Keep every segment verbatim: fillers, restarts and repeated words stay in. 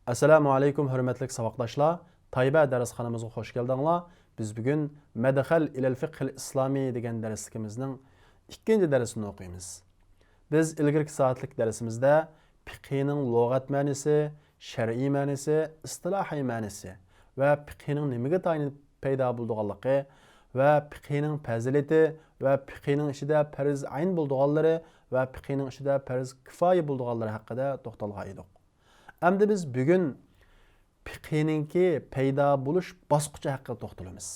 ئەسسالامۇ ئەلەيكۇم، ھۆرمەتلىك ساۋاقداشلار. تايبە دەرسخانىمىزغا خوش كەلدىڭلار. بىز بۈگۈن مەدخەل ئىلەل فىقھىل ئىسلامى دېگەن دەرسلىكىمىزنىڭ ئىككىنچى دەرسىنى ئوقۇيمىز. بىز ئىلگىرىكى سائەتلىك دەرسىمىزدە پىقھىنىڭ لۇغەت مەنىسى، شەرئىي مەنىسى، ئىستىلاھىي مەنىسى ۋە پىقھىنىڭ نېمىگە تايىنىپ پەيدا بولىدىغانلىقى ۋە پىقھىنىڭ پەزىلىتى ۋە پىقھىنىڭ ئىچىدە پەرز ئەين بولىدىغانلىرى ۋە پىقھىنىڭ ئىچىدە پەرز كىفايە بولىدىغانلىرى ھەققىدە توختالغان ئىدۇق. ئەمدى بىز بۈگۈن پىقھىنىڭكى پەيدا بولۇش باسقۇچى ھەققىدە توختىلىمىز.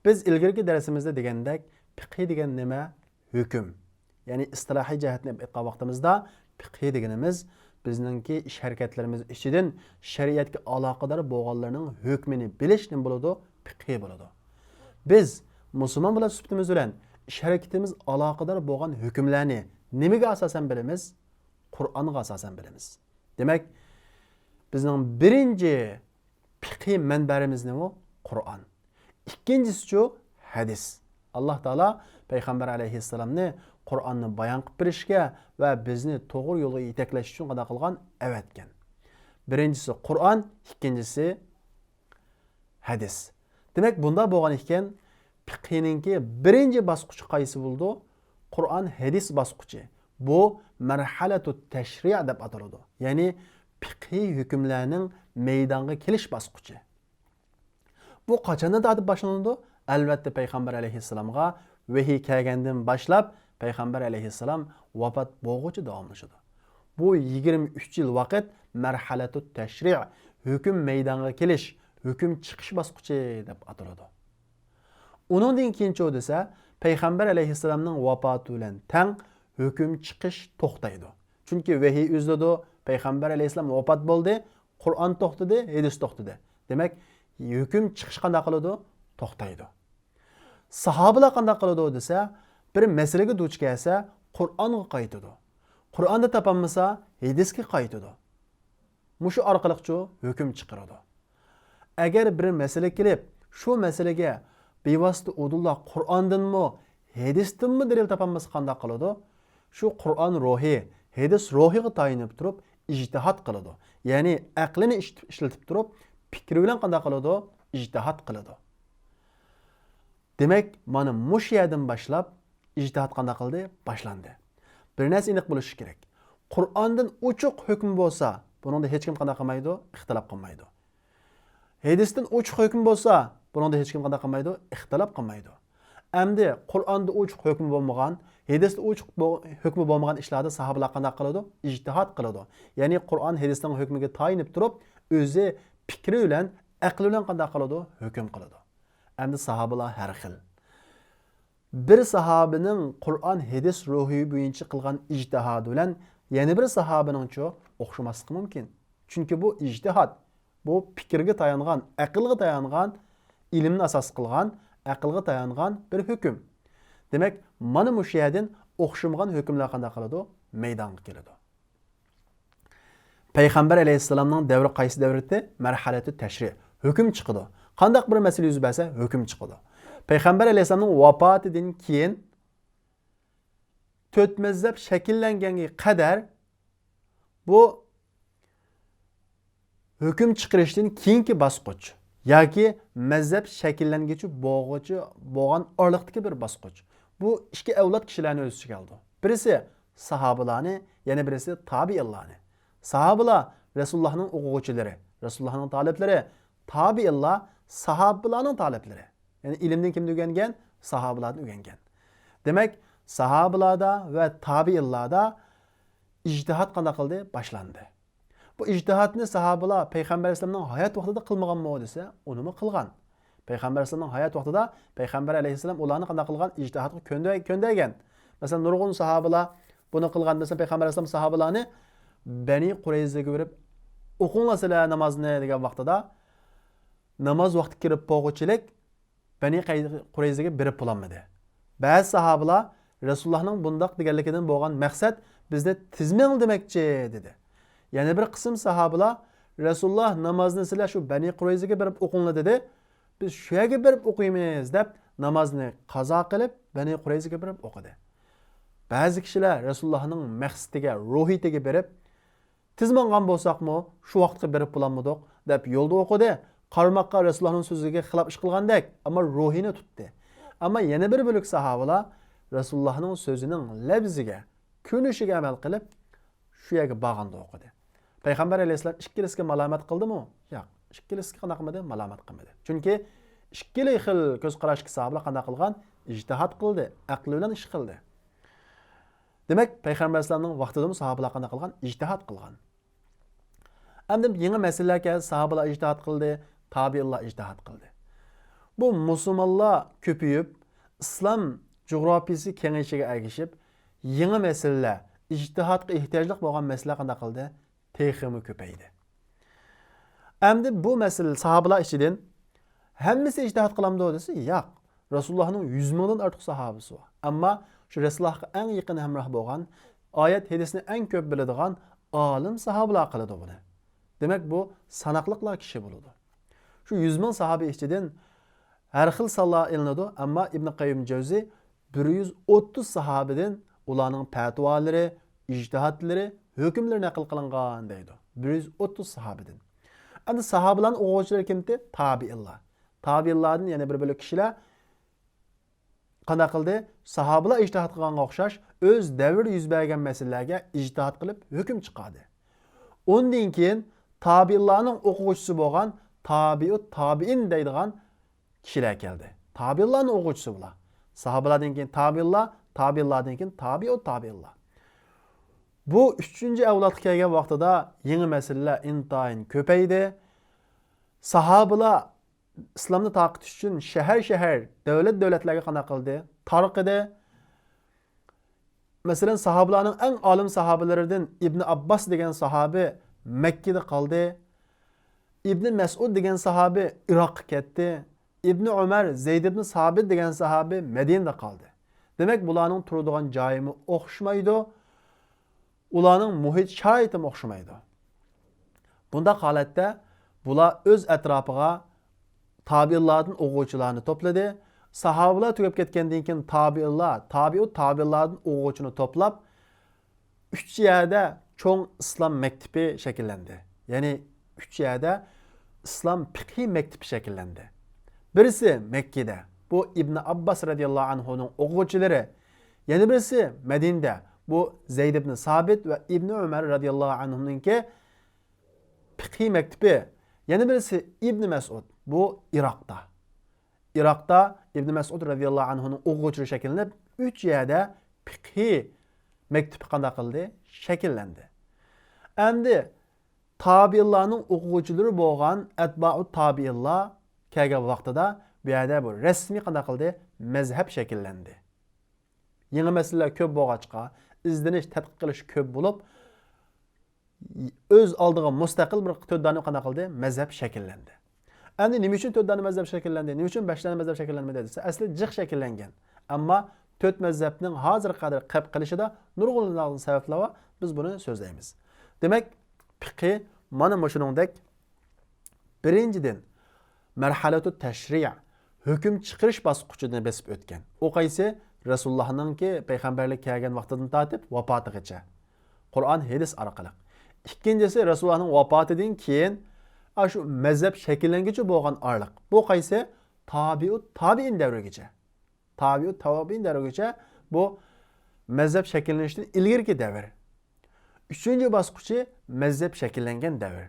بىز ئىلگىرىكى دەرسىمىزدە دېگەندەك، پىقھى دېگەن نېمە؟ ھۆكۈم. يەنى ئىستىلاھىي جەھەتتىن ئېيتقان ۋاقتىمىزدا، پىقھى دېگىنىمىز بىزنىڭكى ئىش ھەرىكەتلىرىمىز ئىچىدىن شەرىئەتكە ئالاقىدار بولغانلىرىنىڭ ھۆكمىنى بىلىش نېمە بولىدۇ؟ پىقھى بولىدۇ. بىز مۇسۇلمان بولۇش سۈپىتىمىز بىلەن ئىش ھەرىكىتىمىز ئالاقىدار بولغان ھۆكۈملەرنى نېمىگە ئاساسەن بىلىمىز؟ قۇرئانغا ئاساسەن بىلىمىز. دېمەك، بىزنىڭ بىرىنچى پىقھىي مەنبەرىمىز نېمە؟ قۇرئان. ئىككىنچىسىچۇ؟ ھەدىس. ئاللا تائالا پەيغەمبەر ئەلەيھىسسالامنى قۇرئاننى بايان قىلىپ بېرىشكە ۋە بىزنى توغرا يولغا يېتەكلەش ئۈچۈن قانداق قىلغان؟ ئەۋەتكەن. بىرىنچىسى قۇرئان، ئىككىنچىسى ھەدىس. دېمەك، بۇنداق بولغان ئىكەن، پىقھىنىڭكى بىرىنچى باسقۇچى قايسى بولىدۇ؟ قۇرئان، ھەدىس باسقۇچى. بۇ مەرھەلەتۇ تەشرىئ دەپ ئاتىلىدۇ. يەنى پىقھىي ھۆكۈملەرنىڭ مەيدانغا كېلىش باسقۇچى. بۇ قاچاندىن تارتىپ باشلىنىدۇ؟ ئەلۋەتتە، پەيغەمبەر ئەلەيھىسسالامغا ۋەھىي كەلگەندىن باشلاپ، پەيغەمبەر ئەلەيھىسسالام ۋاپات بولغۇچە داۋاملىشىدۇ. بۇ يىگىرمە ئۈچ يىل ۋاقىت مەرھەلەتۇ تەشرىئ، ھۆكۈم مەيدانغا كېلىش، ھۆكۈم چىقىش باسقۇچى دەپ ئاتىلىدۇ. ئۇنىڭدىن كېيىنچۇ دېسە، پەيغەمبەر ئەلەيھىسسالامنىڭ ۋاپاتى بىلەن تەڭ ھۆكۈم چىقىش توختايدۇ. چۈنكى ۋەھىي ئۈزۈلىدۇ، پەيغەمبەر ئەلەيھىسسالام ۋاپات بولدى، قۇرئان توختىدى، ھەدىس توختىدى. دېمەك، ھۆكۈم چىقىش قانداق قىلىدۇ؟ توختايدۇ. ساھابىلار قانداق قىلىدۇ دېسە، بىر مەسىلىگە دۇچ كەلسە، قۇرئانغا قايتىدۇ. قۇرئاندا تاپالمىسا، ھەدىسكە قايتىدۇ. مۇشۇ ئارقىلىقچۇ ھۆكۈم چىقىرىدۇ. ئەگەر بىر مەسىلە كېلىپ، شۇ مەسىلىگە بىۋاسىتە ئۇدۇللا قۇرئاندىنمۇ، ھەدىستىنمۇ دەلىل تاپالمىسا قانداق قىلىدۇ؟ شۇ قۇرئان روھى، ھەدىس روھىغا تايىنىپ تۇرۇپ ئىجتىھاد قىلىدۇ. يەنى ئەقلىنى ئىش-، ئىشلىتىپ تۇرۇپ پىكرى بىلەن قانداق قىلىدۇ؟ ئىجتىھاد قىلىدۇ. دېمەك، مانا مۇشۇ يەردىن باشلاپ ئىجتىھاد قانداق قىلدى؟ باشلاندى. بىر نەرسە ئېنىق بولۇشى كېرەك. قۇرئاندىن ئوچۇق ھۆكۈم بولسا، بۇنىڭدا ھېچكىم قانداق قىلمايدۇ؟ ئىختىلاپ قىلمايدۇ. ھەدىستىن ئوچۇق ھۆكۈم بولسا، بۇنىڭدا ھېچكىم قانداق قىلمايدۇ؟ ئىختىلاپ قىلمايدۇ. ئەمدى قۇرئاندا ئوچۇق ھۆكمى بولمىغان، ھەدىستە ئوچۇق بو-، ھۆكمى بولمىغان ئىشلاردا ساھابىلار قانداق قىلىدۇ؟ ئىجتىھاد قىلىدۇ. يەنى قۇرئان، ھەدىسنىڭ ھۆكمىگە تايىنىپ تۇرۇپ، ئۆزى پىكرى بىلەن، ئەقلى بىلەن قانداق قىلىدۇ؟ ھۆكۈم قىلىدۇ. ئەمدى ساھابىلار ھەر خىل. بىر ساھابىنىڭ قۇرئان، ھەدىس روھى بويىچە قىلغان ئىجتىھادى بىلەن يەنە بىر ساھابىنىڭچۇ ئوخشىماسلىقى مۇمكىن. چۈنكى بۇ ئىجتىھاد. بۇ پىكىرگە تايانغان، ئەقىلگە تايانغان، ئىلىمنى ئاساس قىلغان، ئەقىلگە تايانغان بىر ھۆكۈم. دېمەك، مانا مۇشۇ يەردىن ئوخشىمىغان ھۆكۈملەر قانداق قىلىدۇ؟ مەيدانغا كېلىدۇ. پەيغەمبەر ئەلەيھىسسالامنىڭ دەۋرى قايسى دەۋر ئىدى؟ مەرھەلەتۇ تەشرىئ. ھۆكۈم چىقىدۇ. قانداق بىر مەسىلە يۈز بەرسە، ھۆكۈم چىقىدۇ. پەيغەمبەر ئەلەيھىسسالامنىڭ ۋاپاتىدىن كېيىن تۆت مەزھەپ شەكىللەنگەنگە قەدەر بۇ ھۆكۈم چىقىرىشتىن كېيىنكى باسقۇچ ياكى مەزھەپ شەكىللەنگۈچە بولغۇچە بولغان ئارىلىقتىكى بىر باسقۇچ. بۇ ئىككى ئەۋلاد كىشىلەرنى ئۆز ئىچىگە ئالىدۇ. بىرسى ساھابىلارنى، يەنە بىرسى تابىئىنلارنى. ساھابىلار رەسۇلۇللاھنىڭ ئوقۇغۇچىلىرى، رەسۇلۇللاھنىڭ تالىپلىرى، تابىئىنلار ساھابىلارنىڭ تالىپلىرى. يەنى ئىلىمدىن كىمدىن ئۆگەنگەن؟ ساھابىلاردىن ئۆگەنگەن. دېمەك، ساھابىلاردا ۋە تابىئىنلاردا ئىجتىھاد قانداق قىلدى؟ باشلاندى. بۇ ئىجتىھادنى ساھابىلار پەيغەمبەر ئەلەيھىسسالامنىڭ ھايات ۋاقتىدا قىلمىغانمۇ دېسە، ئۇنىمۇ قىلغان. پەيغەمبەر ئەلەيھىسسالامنىڭ ھايات ۋاقتىدا پەيغەمبەر ئەلەيھىسسالام ئۇلارنى قانداق قىلغان؟ ئىجتىھادقا كۆندە-، كۆندەرگەن. مەسىلەن، نۇرغۇن ساھابىلار بۇنى قىلغان. مەسىلەن، پەيغەمبەر ئەلەيھىسسالام ساھابىلارنى بەنى قۇرەيزىگە بېرىپ ئوقۇڭلار سىلەر نامازنى دېگەن ۋاقتىدا، ناماز ۋاقتى كىرىپ بولغۇچىلىك بەنى قەي-، قۇرەيزىگە بېرىپ بولالمىدى. بەزى ساھابىلار رەسۇلۇللاھنىڭ بۇنداق دېگەنلىكىدىن بولغان مەقسەت بىزنى تىزمەڭ دېمەكچى، دېدى. يەنە بىر قىسىم ساھابىلار رەسۇلۇللاھ نامازنى سىلەر شۇ بەنى قۇرەيزىگە بېرىپ ئوقۇڭلار دېدى، بىز شۇ يەرگە بېرىپ ئوقۇيمىز دەپ نامازنى قازا قىلىپ بەنى قۇرەيزىگە بېرىپ ئوقۇدى. بەزى كىشىلەر رەسۇلۇللاھنىڭ مەقسىتىگە، روھىيىتىگە بېرىپ تېز ماڭغان بولساقمۇ، شۇ ۋاقىتقا بېرىپ بولالمىدۇق، دەپ يولدا ئوقۇدى. قارىماققا رەسۇلۇللانىڭ سۆزىگە خىلاپ ئىش قىلغاندەك، ئەمما روھىنى تۇتتى. ئەمما يەنە بىر بۆلەك ساھابىلار رەسۇلۇللانىڭ سۆزىنىڭ لەۋزىگە، كۆرۈنۈشىگە ئەمەل قىلىپ، شۇ يەرگە بارغاندا ئوقۇدى. پەيغەمبەر ئەلەيھىسسالام ئىككىلىسىگە مالامەت قىلدىمۇ؟ ياق، ئىككىلىسىگە قانداق قىلمىدى؟ مالامەت قىلمىدى. چۈنكى ئىككىلا خىل كۆز قاراشتىكى ساھابىلار قانداق قىلغان؟ ئىجتىھات قىلدى، ئەقلى بىلەن ئىش قىلدى. دېمەك، پەيغەمبەر ئەلەيھىسسالامنىڭ ۋاقتىدىمۇ ساھابىلار قانداق قىلغان؟ ئىجتىھات قىلغان. ئەمدى يېڭى مەسىلىلەر كەلسە، ساھابىلار ئىجتىھات قىلدى، تابىئىنلار ئىجتىھات قىلدى. بۇ مۇسۇلمانلار كۆپىيىپ، ئىسلام جۇغراپىيىسى كېڭىيىشىگە ئەگىشىپ، يېڭى مەسىلىلەر، ئىجتىھاتقا ئېھتىياجلىق بولغان مەسىلىلەر قانداق قىلدى؟ تېخىمۇ كۆپەيدى. ئەمدى بۇ مەسىلە ساھابىلار ئىچىدىن ھەممىسى ئىجتىھات قىلامدۇ دېسە، ياق. رەسۇلۇللاھنىڭ يۈز مىڭدىن ئارتۇق ساھابىسى بار. ئەمما شۇ رەسۇلۇللاھقا ئەڭ يېقىن ھەمراھ بولغان، ئايەت ھەدىسنى ئەڭ كۆپ بىلىدىغان ئالىم ساھابىلار قىلىدۇ بۇنى. دېمەك، بۇ ساناقلىقلا كىشى بولىدۇ. شۇ يۈز مىڭ ساھابە ئىچىدىن ھەر خىل سانلار ئېلىنىدۇ، ئەمما ئىبن قەييىم جەۋزى بىر يۈز ئوتتۇز ساھابىدىن ئۇلارنىڭ پەتىۋالىرى، ئىجتىھاتلىرى، ھۆكۈملىرى نەقىل قىلىنغان دەيدۇ. بىر يۈز ئوتتۇز ساھابىدىن. ئەمدى ساھابىلارنىڭ ئوقۇغۇچىلىرى كىمتى؟ تابىئىنلار. تابىئىنلاردىن يەنە بىر بۆلەك كىشىلەر قانداق قىلدى؟ ساھابىلار ئىجتىھات قىلغانغا ئوخشاش، ئۆز دەۋرىدە يۈز بەرگەن مەسىلىلەرگە ئىجتىھات قىلىپ ھۆكۈم چىقاردى. ئۇندىن كېيىن تابىئىنلارنىڭ ئوقۇغۇچىسى بولغان تابىئۇت تابىئىن دەيدىغان كىشىلەر كەلدى. تابىئىنلارنىڭ ئوقۇغۇچىسى بۇلار. ساھابىلاردىن كېيىن تابىئىنلار، تابىئىنلاردىن كېيىن تابىئۇت تابىئىنلار. بۇ ئۈچىنچى ئەۋلادقا كەلگەن ۋاقتىدا يېڭى مەسىلىلەر ئىنتايىن كۆپەيدى. ساھابىلار ئىسلامنى تارقىتىش ئۈچۈن شەھەر-شەھەر، دۆلەت-دۆلەتلەرگە قانداق قىلدى؟ تارقىدى. مەسىلەن، ساھابىلارنىڭ ئەڭ ئالىم ساھابىلىرىدىن ئىبنى ئابباس دېگەن ساھابى مەككىدە قالدى. ئىبنى مەسئۇد دېگەن ساھابى ئىراققا كەتتى. ئىبنى ئۆمەر، زەيد ئىبنى سابىت دېگەن ساھابى مەدىنىدە قالدى. دېمەك، بۇلارنىڭ تۇرىدىغان جايىمۇ ئوخشىمايدۇ. ئۇلارنىڭ مۇھىت شارائىتىمۇ ئوخشىمايدۇ. بۇنداق ھالەتتە بۇلار ئۆز ئەتراپىغا تابىئىنلاردىن ئوقۇغۇچىلارنى توپلىدى. ساھابىلار تۈگەپ كەتكەندىن كېيىن تابىئىنلار، تابىئۇت تابىئىنلاردىن ئوقۇغۇچىنى توپلاپ، ئۈچ يەردە چوڭ ئىسلام مەكتىپى شەكىللەندى. يەنى ئۈچ يەردە ئىسلام پىقھىي مەكتىپى شەكىللەندى. بىرسى مەككىدە، بۇ ئىبنى ئابباس رەزىياللاھۇ ئەنھۇنىڭ ئوقۇغۇچىلىرى. يەنە بىرسى مەدىنىدە، بۇ زەيد ئىبنى سابىت ۋە ئىبنى ئۆمەر رەزىياللاھۇ ئەنھۇنىڭكى پىقھىي مەكتىپى. يەنە بىرسى ئىبنى مەسئۇد، بۇ ئىراقتا. ئىراقتا ئىبنى مەسئۇد رەزىياللاھۇ ئەنھۇنىڭ ئوقۇغۇچىلىرى شەكىللىنىپ، ئۈچ يەردە پىقھىي مەكتىپى قانداق قىلدى؟ شەكىللەندى. ئەمدى تابىئىنلارنىڭ ئوقۇغۇچىلىرى بولغان ئەتبائۇت تابىئىنلار كەلگەن ۋاقتىدا بۇ يەردە بۇ رەسمىي قانداق قىلدى؟ مەزھەپ شەكىللەندى. يېڭى مەسىلىلەر كۆپ بولغاچقا، ئىزدىنىش، تەتقىق قىلىش كۆپ بولۇپ، ئۆز ئالدىغا مۇستەقىل بىر تۆت دانە قانداق قىلدى؟ مەزھەپ شەكىللەندى. ئەمدى نېمە ئۈچۈن تۆت دانە مەزھەپ شەكىللەندى؟ نېمە ئۈچۈن بەش دانە مەزھەپ شەكىللەنمىدى دېسە، ئەسلى جىق شەكىللەنگەن. ئەمما تۆت مەزھەپنىڭ ھازىرغا قەدەر قېلىپ قېلىشىدا نۇرغۇنلىغان سەۋەبلەر بار. بىز بۇنى سۆزلەيمىز. دېمەك، پىقھى مانا مۇشۇنىڭدەك. بىرىنچىدىن، مەرھەلەتۇ تەشرىئ، ھۆكۈم چىقىرىش باسقۇچىنى بېسىپ ئۆتكەن. ئۇ قايسى؟ رەسۇلۇللاھنىڭكى پەيغەمبەرلىك كەلگەن ۋاقتىدىن تارتىپ ۋاپاتىغىچە. قۇرئان، ھەدىس ئارقىلىق. ئىككىنچىسى، رەسۇلۇللاھنىڭ ۋاپاتىدىن كېيىن، ئاشۇ مەزھەپ شەكىللەنگۈچە بولغان ئارىلىق. بۇ قايسى؟ تابىئۇت تابىئىن دەۋرىگىچە. تابىئۇت تابىئىن دەۋرىگىچە بۇ مەزھەپ شەكىللىنىشتىن ئىلگىرىكى دەۋر. ئۈچىنچى باسقۇچى مەزھەپ شەكىللەنگەن دەۋر.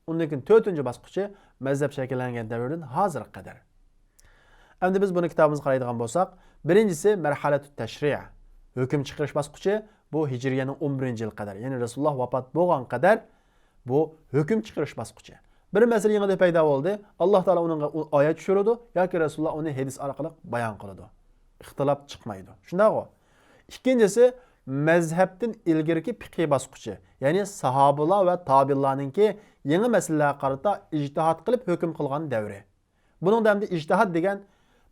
ئۇندىن كېيىن تۆتىنچى باسقۇچى مەزھەپ شەكىللەنگەن دەۋردىن ھازىرغا قەدەر. ئەمدى بىز بۇنى كىتابىمىزغا قارايدىغان بولساق، بىرىنچىسى مەرھەلەتۇ تەشرىئ، ھۆكۈم چىقىرىش باسقۇچى، بۇ ھىجرىيەنىڭ ئون بىرىنچى يىلى قەدەر، يەنى رەسۇلۇللا ۋاپات بولغان قەدەر بۇ ھۆكۈم چىقىرىش باسقۇچى. بىر مەسىلە يېڭىدىن پەيدا بولدى. ئاللا تائالا ئۇنىڭغا ئۇ ئايەت چۈشۈرىدۇ ياكى رەسۇلۇللا ئۇنى ھەدىس ئارقىلىق بايان قىلىدۇ. ئىختىلاپ چىقمايدۇ. شۇنداقغۇ؟ ئىككىنچىسى، مەزھەپتىن ئىلگىرىكى پىقھىي باسقۇچى، يەنى ساھابىلار ۋە تابىئىنلارنىڭكى يېڭى مەسىلىلەرگە قارىتا ئىجتىھات قىلىپ ھۆكۈم قىلغان دەۋرى. بۇنىڭدا ئەمدى ئىجتىھات دېگەن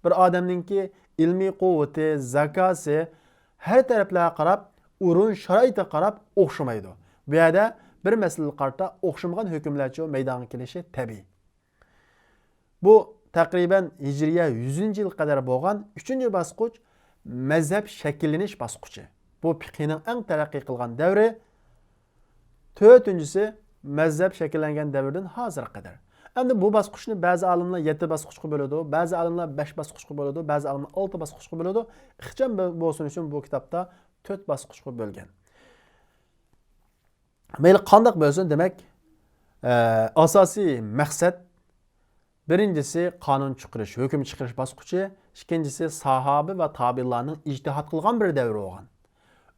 بىر ئادەمنىڭكى ئىلمىي قۇۋۋىتى، زاكاسى، ھەر تەرەپلەرگە قاراپ، ئورۇن شارائىتىغا قاراپ ئوخشىمايدۇ. بۇ يەردە بىر مەسىلىگە قارىتا ئوخشىمىغان ھۆكۈملەرچۇ مەيدانغا كېلىشى تەبىئىي. بۇ تەقرىبەن ھىجرىيە يۈزىنچى يىلغا قەدەر بولغان ئۈچىنچى باسقۇچ، مەزھەپ شەكىللىنىش باسقۇچى. بۇ پىقھىنىڭ ئەڭ تەرەققىي قىلغان دەۋرى. تۆتىنچىسى، مەزھەپ شەكىللەنگەن دەۋردىن ھازىرغا قەدەر. ئەمدى بۇ باسقۇچنى بەزى ئالىملار يەتتە باسقۇچقا بۆلىدۇ، بەزى ئالىملار بەش باسقۇچقا بۆلىدۇ، بەزى ئالىملار ئالتە باسقۇچقا بۆلىدۇ. ئىخچام بۆ-، بولسۇن ئۈچۈن بۇ كىتابتا تۆت باسقۇچقا بۆلگەن. مەيلى قانداق بۆلسۇن، دېمەك، ئە، ئاساسىي مەقسەت، بىرىنچىسى قانۇن چىقىرىش، ھۆكۈم چىقىرىش باسقۇچى، ئىككىنچىسى ساھابە ۋە تابىئىنلارنىڭ ئىجتىھات قىلغان بىر دەۋرى بولغان.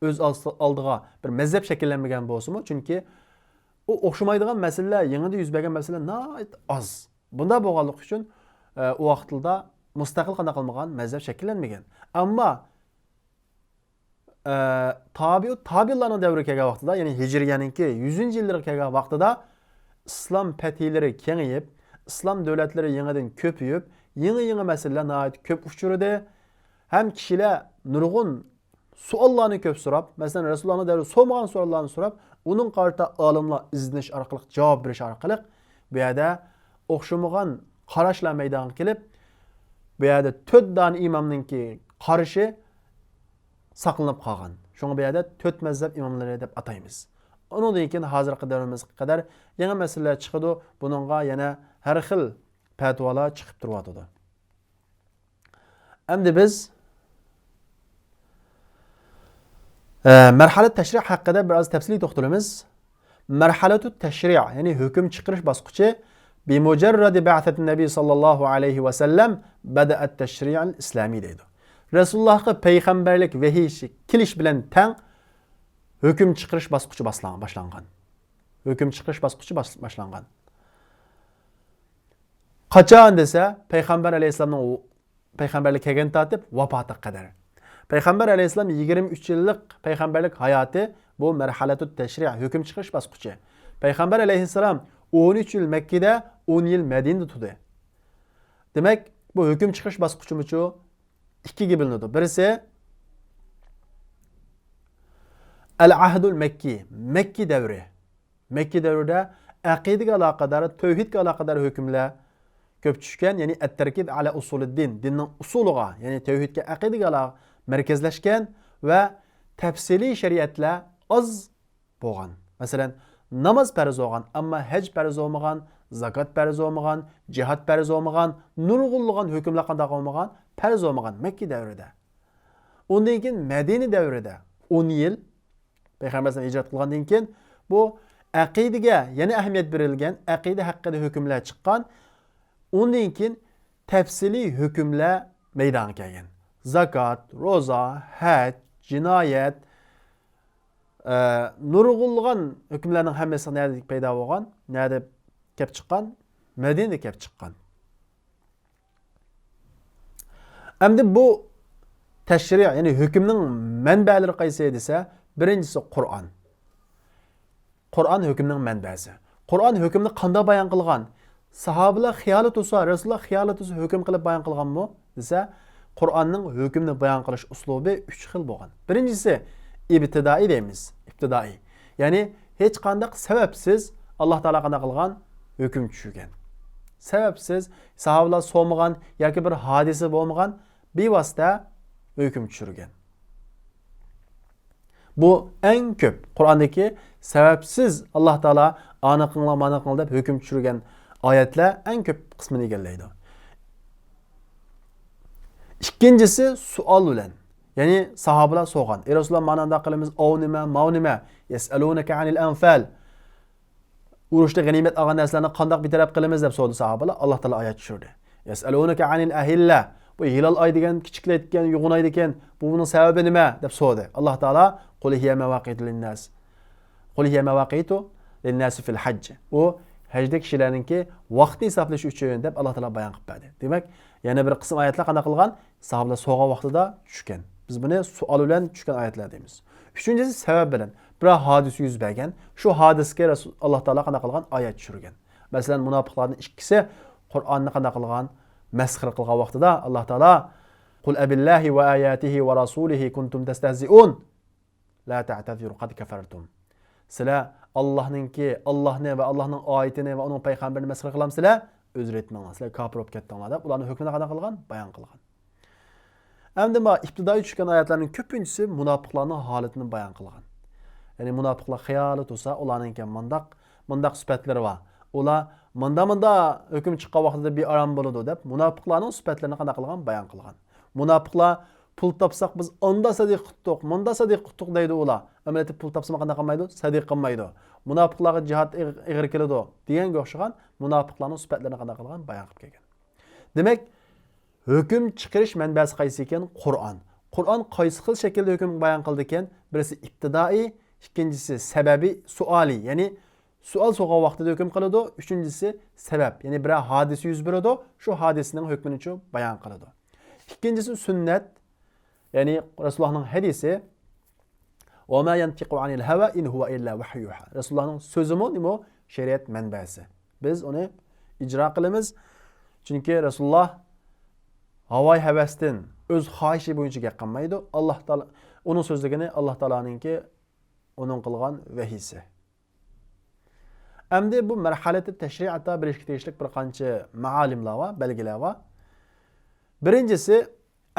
ئۆز ئالدى-، ئالدىغا بىر مەزھەپ شەكىللەنمىگەن بولسىمۇ، چۈنكى ئۇ ئوخشىمايدىغان مەسىلىلەر، يېڭىدىن يۈز بەرگەن مەسىلىلەر ناھايىتى ئاز. بۇنداق بولغانلىقى ئۈچۈن، ئە، ئۇ ۋاقىتلاردا مۇستەقىل قانداق قىلمىغان، مەزھەپ شەكىللەنمىگەن. ئەمما ئە، تابىئۇ تابىئىنلارنىڭ دەۋرىگە كەلگەن ۋاقتىدا، يەنى ھىجرىيەنىڭكى يۈزىنچى يىللىرىغا كەلگەن ۋاقتىدا ئىسلام پەتھلىرى كېڭىيىپ، ئىسلام دۆلەتلىرى يېڭىدىن كۆپىيىپ، يېڭى-يېڭى مەسىلىلەر ناھايىتى كۆپ ئۇچرىدى. ھەم كىشىلەر نۇرغۇن سوئاللارنى كۆپ سوراپ، مەسىلەن، رەسۇلۇللانىڭ دەۋرىدە سورىمىغان سوئاللارنى سوراپ، ئۇنىڭغا قارىتا ئالىملار ئىزدىنىش ئارقىلىق، جاۋاب بېرىش ئارقىلىق، بۇ يەردە ئوخشىمىغان قاراشلار مەيدانغا كېلىپ، بۇ يەردە تۆت دانە ئىمامنىڭكى قارىشى ساقلىنىپ قالغان. شۇڭا بۇ يەردە تۆت مەزھەپ ئىماملىرى دەپ ئاتايمىز. ئۇنىڭدىن كېيىن ھازىرقى دەۋرىمىزگە قەدەر يېڭى مەسىلىلەر چىقىدۇ. بۇنىڭغا يەنە ھەر خىل پەتىۋالار چىقىپ تۇرۇۋاتىدۇ. ئەمدى بىز، ئە، مەرھەلە تەشرىئ ھەققىدە بىر ئاز تەپسىلىي توختىلىمىز. مەرھەلەتۇ تەشرىئ، يەنى ھۆكۈم چىقىرىش باسقۇچى، بىمۇجەررەدى بەئسەتىن نەبىي ساللاللاھۇ ئەلەيھى ۋەسەللەم بەدەئەت تەشرىئەل ئىسلامىي دەيدۇ. رەسۇلۇللاھقا پەيغەمبەرلىك ۋەھىي كېلىش بىلەن تەڭ ھۆكۈم چىقىرىش باسقۇچى باسلان-، باشلانغان. ھۆكۈم چىقىرىش باسقۇچى باش-، باشلانغان. قاچان دېسە، پەيغەمبەر ئەلەيھىسسالامنىڭ پەيغەمبەرلىك كەلگەن تارتىپ ۋاپاتىغا قەدەر. پەيغەمبەر ئەلەيھىسسالام يىگىرمە ئۈچ يىللىق پەيغەمبەرلىك ھاياتى، بۇ مەرھەلەتۇت تەشرىئ، ھۆكۈم چىقىرىش باسقۇچى. پەيغەمبەر ئەلەيھىسسالام ئون ئۈچ يىل مەككىدە، ئون يىل مەدىنىدە تۇردى. دېمەك، بۇ ھۆكۈم چىقىرىش باسقۇچىمۇچۇ ئىككىگە بۆلۈنىدۇ. بىرسى ئەل ئەھدۇل مەككى، مەككە دەۋرى. مەككە دەۋرىدە ئەقىدىگە ئالاقىدار، تەۋھىدكە ئالاقىدار ھۆكۈملەر كۆپ چۈشكەن، يەنى ئەت-تەركىز ئەلا ئۇسۇلىددىن، دىننىڭ ئۇسۇلىغا، يەنى تەۋھىدكە، ئەقىدىگە ئالا-، مەركەزلەشكەن ۋە تەپسىلىي شەرىئەتلەر ئاز بولغان. مەسىلەن، ناماز پەرز بولغان، ئەمما ھەج پەرز بولمىغان، زاكات پەرز بولمىغان، جىھاد پەرز بولمىغان، نۇرغۇنلىغان ھۆكۈملەر قانداق بولمىغان، پەرز بولمىغان مەككە دەۋرىدە. ئۇندىن كېيىن مەدىنە دەۋرىدە ئون يىل، پەيغەمبەر ئەلەيھىسسالام ھىجرەت قىلغاندىن كېيىن بۇ ئەقىدىگە يەنە ئەھمىيەت بېرىلگەن، ئەقىدە ھەققىدە ھۆكۈملەر چىققان. ئۇندىن كېيىن تەپسىلىي ھۆكۈملەر مەيدانغا كەلگەن. زاكات، روزا، ھەج، جىنايەت، ئە، نۇرغۇنلىغان ھۆكۈملەرنىڭ ھەممىسى نەدە پەيدا بولغان، نەدە كەپ چىققان؟ مەدىنىدە كەپ چىققان. ئەمدى بۇ تەشرىئ، يەنى ھۆكۈمنىڭ مەنبەلىرى قايسى دېسە، بىرىنچىسى قۇرئان. قۇرئان ھۆكۈمنىڭ مەنبەسى. قۇرئان ھۆكۈمنى قانداق بايان قىلغان؟ ساھابىلەر خىيالى تۇرسا، رەسۇلۇللا خىيالى تۇرسا ھۆكۈم قىلىپ بايان قىلغانمۇ دېسە، قۇرئاننىڭ ھۆكۈمنى بايان قىلىش ئۇسلۇبى ئۈچ خىل بولغان. بىرىنچىسى ئىبتىدائىي دەيمىز، ئىبتىدائىي. يەنى ھېچقانداق سەۋەبسىز ئاللا تائالا قانداق قىلغان؟ ھۆكۈم چۈشۈرگەن. سەۋەبسىز، ساھابىلار سورىمىغان ياكى بىر ھادىسە بولمىغان، بىۋاسىتە ھۆكۈم چۈشۈرگەن. بۇ ئەڭ كۆپ قۇرئاندىكى سەۋەبسىز ئاللا تائالا ئانى قىلىڭلار، مانى قىلىڭلار دەپ ھۆكۈم چۈشۈرگەن ئايەتلەر ئەڭ كۆپ قىسمىنى ئىگىلەيدۇ. ئىككىنچىسى سوئال بىلەن. يەنى ساھابىلار سورىغان. ئەي رەسۇلاللا، مانا ئانداق قىلىمىز، ئاۋۇ نېمە، ماۋۇ نېمە؟ يەسئەلۇنەكە ئەنىل ئەنفال. ئۇرۇشتا غەنىيمەت ئالغان نەرسىلەرنى قانداق بىتەرەپ قىلىمىز دەپ سورىدى ساھابىلار. ئاللا تائالا ئايەت چۈشۈردى. يەسئەلۇنەكە ئەنىل ئەھىللە. بۇ ھىلال ئاي دېگەن كىچىكلەيدىكەن، يوغىنايدىكەن. بۇ بۇنىڭ سەۋەبى نېمە؟ دەپ سورىدى. ئاللا تائالا قۇل ھىيە مەۋاقىتۇ لىنناس. قۇل ھىيە مەۋاقىتۇ لىنناسى فىل ھەج. ئۇ ھەجدە كىشىلەرنىڭكى ۋاقتىنى ھېسابلىشى ئۈچۈن دەپ ئاللا تائالا بايان قىلىپ بەردى. دېمەك، يەنە بىر قىسىم ئايەتلەر قانداق قىلغان؟ ساھابىلار سورىغان ۋاقتىدا چۈشكەن. بىز بۇنى سوئال بىلەن چۈشكەن ئايەتلەر دەيمىز. ئۈچىنچىسى سەۋەب بىلەن. بىر ھادىسە يۈز بەرگەن. شۇ ھادىسىگە رەسۇل، ئاللا تائالا قانداق قىلغان؟ ئايەت چۈشۈرگەن. مەسىلەن، مۇناپىقلاردىن ئىككىسى قۇرئاننى قانداق قىلغان؟ مەسخىرە قىلغان ۋاقتىدا ئاللا تائالا، قۇل ئەبىللاھى ۋە ئاياتىھى ۋە رەسۇلىھى كۇنتۇم تەستەھزىئۇن. لا تەئتەزىرۇ قەد كەفەرتۇم. سىلەر ئاللانىڭكى، ئاللانى ۋە ئاللانىڭ ئايىتىنى ۋە ئۇنىڭ پەيغەمبىرىنى مەسخىرە قىلامسىلەر؟ ئۆزرە ئېيتماڭلار، سىلەر كاپىر بولۇپ كەتتىڭلار دەپ ئۇلارنىڭ ھۆكمىنى قانداق قىلغان؟ بايان قىلغان. ئەمدى ما ئىپتىدائىي چۈشكەن ئايەتلەرنىڭ كۆپىنچىسى مۇناپىقلارنىڭ ھالىتىنى بايان قىلغان. يەنى مۇناپىقلار خىيالى تۇرسا، ئۇلارنىڭكى مۇنداق، مۇنداق سۈپەتلىرى بار. ئۇلار مۇندا، مۇندا ھۆكۈم چىققان ۋاقتىدا بىئارام بولىدۇ دەپ، مۇناپىقلارنىڭ سۈپەتلىرىنى قانداق قىلغان؟ بايان قىلغان. مۇناپىقلار پۇل تاپساق بىز ئاندا سەدىقە قىلدۇق، مۇندا سەدىقە قىلدۇق دەيدۇ ئۇلار. ئەمەلىيەتتە پۇل تاپسىمۇ قانداق قىلمايدۇ؟ سەدىقە قىلمايدۇ. مۇناپىقلارغا جىھاد ئېغ-، ئېغىر كېلىدۇ دېگەنگە ئوخشىغان مۇناپىقلارنىڭ سۈپەتلىرىنى قانداق قىلغان؟ بايان قىلىپ كەلگەن. دېمەك، ھۆكۈم چىقىرىش مەنبەسى قايسى ئىكەن؟ قۇرئان. قۇرئان قايسى خىل شەكىلدە ھۆكۈم بايان قىلىدىكەن؟ بىرسى ئىپتىدائىي، ئىككىنچىسى سەۋەبىي، سوئالىي، يەنى سوئال سورىغان ۋاقتىدا ھۆكۈم قىلىدۇ. ئۈچىنچىسى سەۋەب، يەنى بىرەر ھادىسە يۈز بېرىدۇ، شۇ ھادىسىنىڭ ھۆكمىنىچۇ بايان قىلىدۇ. ئىككىنچىسى سۈننەت، يەنى رەسۇلۇللاھنىڭ ھەدىسى. وما ينطق عن الهوى إن هو إلا وحي يوحى. رەسۇلۇللاھنىڭ سۆزىمۇ نېمە؟ شەرىئەت مەنبەسى. بىز ئۇنى ئىجرا قىلىمىز. چۈنكى رەسۇلۇللاھ ھاۋاي ھەۋەستىن، ئۆز خاھىشى بويىچە گەپ قىلمايدۇ. ئاللاھ تائالا، ئۇنىڭ سۆزلىگىنى ئاللاھ تائالانىڭكى، ئۇنىڭ قىلغان ۋەھىيسى. ئەمدى بۇ مەرھەلىتى تەشرىئاتتا بىلىشكە تېگىشلىك بىر قانچە مەئالىملار بار، بەلگىلەر بار. بىرىنچىسى،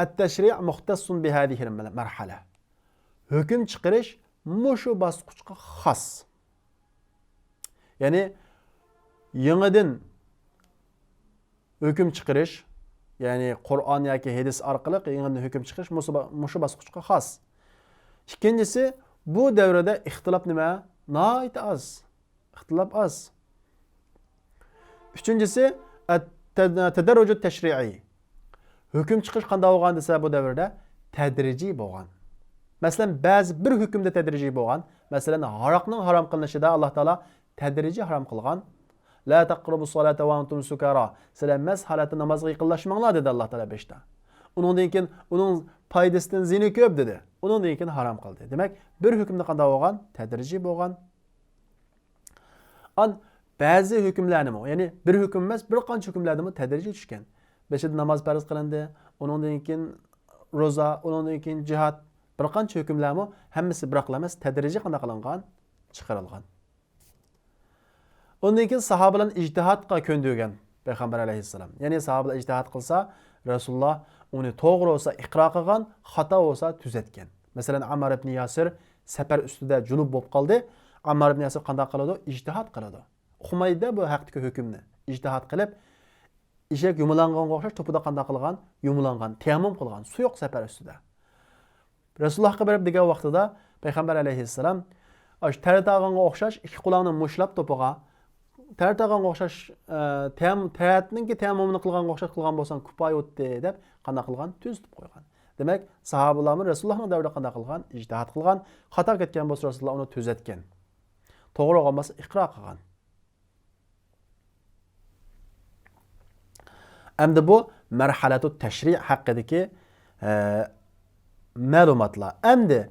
التشريع مختص بهذه المرحلة. ھۆكۈم چىقىرىش مۇشۇ باسقۇچقا خاس. يەنى يېڭىدىن ھۆكۈم چىقىرىش، يەنى قۇرئان ياكى ھەدىس ئارقىلىق يېڭىدىن ھۆكۈم چىقىرىش مۇسۇ-، مۇشۇ باسقۇچقا خاس. ئىككىنچىسى، بۇ دەۋردە ئىختىلاپ نېمە؟ ناھايىتى ئاز. ئىختىلاپ ئاز. ئۈچىنچىسى، التد-، التدرج التشريعي. ھۆكۈم چىقىرىش قانداق بولغان دېسە، بۇ دەۋردە تەدرىجىي بولغان. مەسىلەن، بەزى بىر ھۆكۈمدە تەدرىجىي بولغان. مەسىلەن، ھاراقنىڭ ھارام قىلىنىشىدا ئاللاھ تائالا تەدرىجىي ھارام قىلغان. لا تقربوا الصلاة وأنتم سكارى. سىلەر مەست ھالەتتە نامازغا يېقىنلاشماڭلار دېدى ئاللاھ تائالا بېشىدا. ئۇنىڭدىن كېيىن ئۇنىڭ پايدىسىدىن زىنا كۆپ دېدى. ئۇنىڭدىن كېيىن ھارام قىلدى. دېمەك، بىر ھۆكۈمدە قانداق بولغان؟ تەدرىجىي بولغان. ئان بەزى ھۆكۈملەرنىمۇ، يەنى بىر ھۆكۈم ئەمەس، بىر قانچە ھۆكۈملەردىمۇ تەدرىجىي چۈشكەن. بېشىدا ناماز پەرز قىلىندى، ئۇنىڭدىن كېيىن روزا، ئۇنىڭدىن كېيىن جىھاد، بىر قانچە ھۆكۈملەرمۇ ھەممىسى بىراقلا ئەمەس، تەدرىجىي قانداق قىلىنغان؟ چىقىرىلغان. ئۇندىن كېيىن ساھابىلەرنى ئىجتىھادقا كۆندۈرگەن پەيغەمبەر ئەلەيھىسسالام. يەنى ساھابىلەر ئىجتىھاد قىلسا، رەسۇلۇللا ئۇنى توغرا بولسا ئىقرار قىلغان، خاتا بولسا تۈزەتكەن. مەسىلەن، ئەممار ئىبنى ياسىر سەپەر ئۈستىدە جۇنۇپ بولۇپ قالدى. ئەممار ئىبنى ياسىر قانداق قىلىدۇ؟ ئىجتىھاد قىلىدۇ. ئۇقمايدۇ بۇ ھەقتىكى ھۆكۈمنى. ئىجتىھاد قىلىپ، ئېشەك يۇمىلاڭغانغا ئوخشاش توپىدا قانداق قىلغان؟ يۇمىلاڭغان، تەيەممۇم قىلغان، سۇ يوق سەپەر ئۈستىدە. رەسۇلۇللاھقا بېرىپ دېگەن ۋاقتىدا پەيغەمبەر ئەلەيھىسسالام، ئاشۇ تەرەت ئالغانغا ئوخشاش ئىككى قولۇڭنى مۇشتلاپ توپىغا، تەرەت ئالغانغا ئوخشاش، ئە، تەيەم-، تەرەتنىڭكى تەيەممۇمىنى قىلغانغا ئوخشاش قىلغان بولساڭ كۇپايە بولاتتى دەپ قانداق قىلغان؟ تۈزىتىپ قويغان. دېمەك، ساھابىلارمۇ رەسۇلۇللاھنىڭ دەۋرىدە قانداق قىلغان؟ ئىجتىھاد قىلغان. خاتا كەتكەن بولسا رەسۇلۇللاھ ئۇنى تۈزەتكەن. توغرا بولغان بولسا ئىقرار قىلغان. ئەمدى بۇ مەرھەلەتۇ تەشرىئ ھەققىدىكى، ئە، مەلۇماتلار. ئەمدى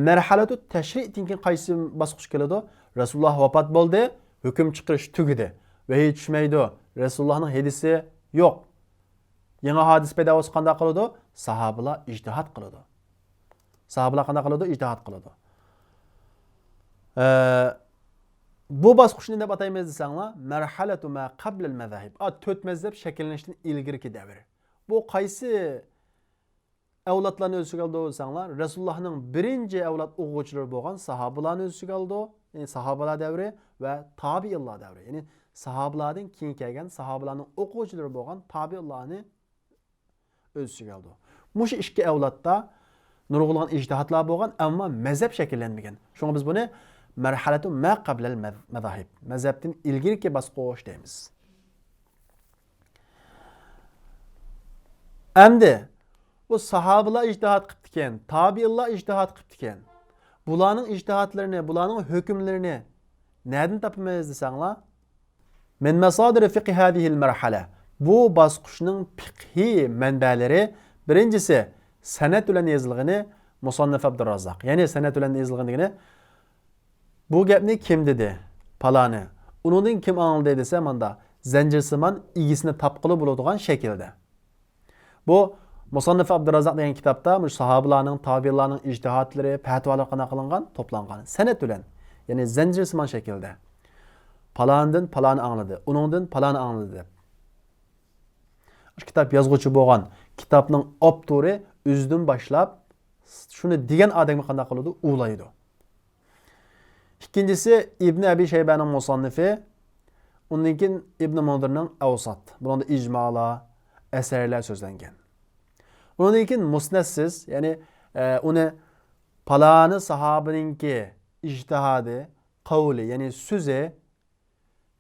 مەرھەلەتۇ تەشرىئدىن كېيىن قايسى باسقۇچ كېلىدۇ؟ رەسۇلۇللاھ ۋاپات بولدى، ھۆكۈم چىقىرىش تۈگىدى. ۋەھىي چۈشمەيدۇ، رەسۇلۇللاھنىڭ ھەدىسى يوق. يېڭى ھادىسە پەيدا بولسا قانداق قىلىدۇ؟ ساھابىلار ئىجتىھاد قىلىدۇ. ساھابىلار قانداق قىلىدۇ؟ ئىجتىھاد قىلىدۇ. ئە، بۇ باسقۇچنى دەپ ئاتايمىز دېسەڭلار، مەرھەلەتۇ ما قەبلەل مەزاھىب. ئا، تۆت مەزھەپ شەكىللىنىشتىن ئىلگىرىكى دەۋر. بۇ قايسى ئەۋلادلارنى ئۆز ئىچىگە ئالىدۇ دېسەڭلار، رەسۇلۇللاھنىڭ بىرىنچى ئەۋلاد ئوقۇغۇچىلىرى بولغان ساھابىلارنى ئۆز ئىچىگە ئالىدۇ. يەنى ساھابىلار دەۋرى ۋە تابىئىنلار دەۋرى. يەنى ساھابىلاردىن كېيىن كەلگەن ساھابىلارنىڭ ئوقۇغۇچىلىرى بولغان تابىئىنلارنى ئۆز ئىچىگە ئالىدۇ. مۇشۇ ئىككى ئەۋلادتا نۇرغۇنلىغان ئىجتىھاتلار بولغان، ئەمما مەزھەپ شەكىللەنمىگەن. شۇڭا بىز بۇنى مەرھەلەتۇ ما قەبلەل مەز-، مەزاھىب، مەزھەپتىن ئىلگىرىكى باسقۇچ دەيمىز. ئەمدى بۇ ساھابىلار ئىجتىھات قىپتىكەن، تابىئىنلار ئىجتىھات قىپتىكەن. بۇلارنىڭ ئىجتىھاتلىرىنى، بۇلارنىڭ ھۆكۈملىرىنى نەدىن تاپىمىز دېسەڭلار، من مصادر فقه هذه المرحلة. بۇ باسقۇچنىڭ پىقھىي مەنبەلىرى، بىرىنچىسى، سەنەد بىلەن يېزىلغىنى مۇسەننىف ئابدۇراززاق. يەنى سەنەد بىلەن يېزىلغىنى دېگىنى، بۇ گەپنى كىم دېدى؟ پالانى. ئۇنىڭدىن كىم ئاڭلىدى دېسە، ماندا زەنجىرسىمان ئىگىسىنى تاپقىلى بولىدىغان شەكىلدە. بۇ مۇسەننىف ئابدۇراززاق دېگەن كىتابتا مۇشۇ ساھابىلارنىڭ، تابىئىنلارنىڭ ئىجتىھاتلىرى، پەتىۋالىرى قانداق قىلىنغان؟ توپلانغان. سەنەد بىلەن، يەنى زەنجىرسىمان شەكىلدە. پالانىدىن پالانى ئاڭلىدى، ئۇنىڭدىن پالانى ئاڭلىدى دەپ. شۇ كىتاب يازغۇچى بولغان، كىتابنىڭ ئاپتورى ئۆزىدىن باشلاپ شۇنى دېگەن ئادەمگە قانداق قىلىدۇ؟ ئۇلايدۇ. ئىككىنچىسى ئىبن ئەبى شەيبەنىڭ مۇسەننىفى، ئۇندىن كېيىن ئىبن مۇنزىرنىڭ ئەۋسات. بۇنىڭدا ئىجمالار، ئەسەرلەر سۆزلەنگەن. ئۇنىڭدىن كېيىن مۇسنەدسىز، يەنى، ئە، ئۇنى پالانى ساھابىنىڭكى ئىجتىھادى، قەۋلى، يەنى سۆزى